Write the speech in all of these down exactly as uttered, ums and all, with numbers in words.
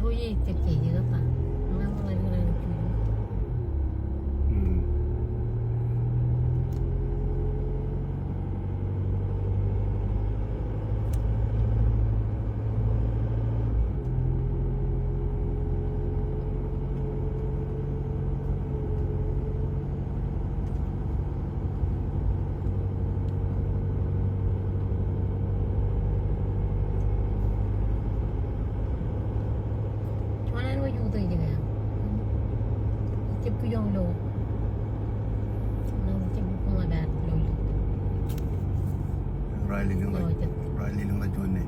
Ro ej jab jeje kōttar. Ña ṃōk ḷalem ḷalem juon. Hmm. Juon an wōj uto ijin eo. Ijab kijoñ lo. Ṇa ijab kijoñ lo. Ro ej lelōñ ḷọk. Ro ej lelōñ ḷọk juon ṇe.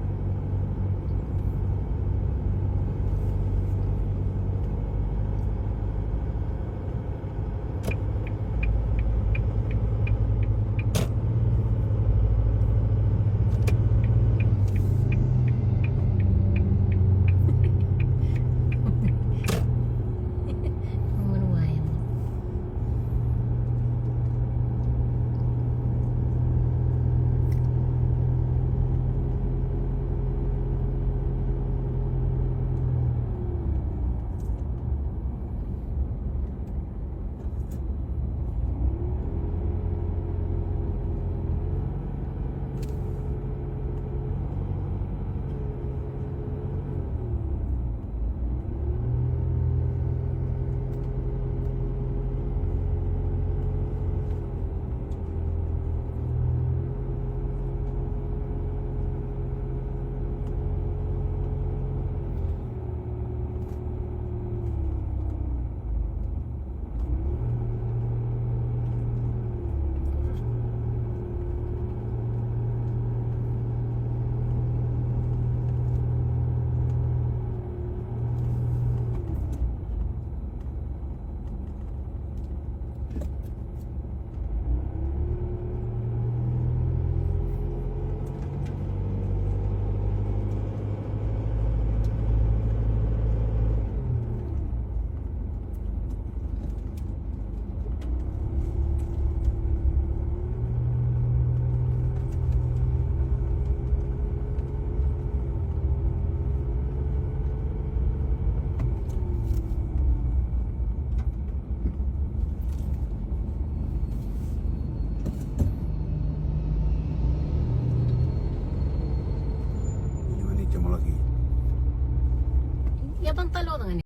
Juon ej jeṃḷọk ie. Eban tōl wōt ñan e.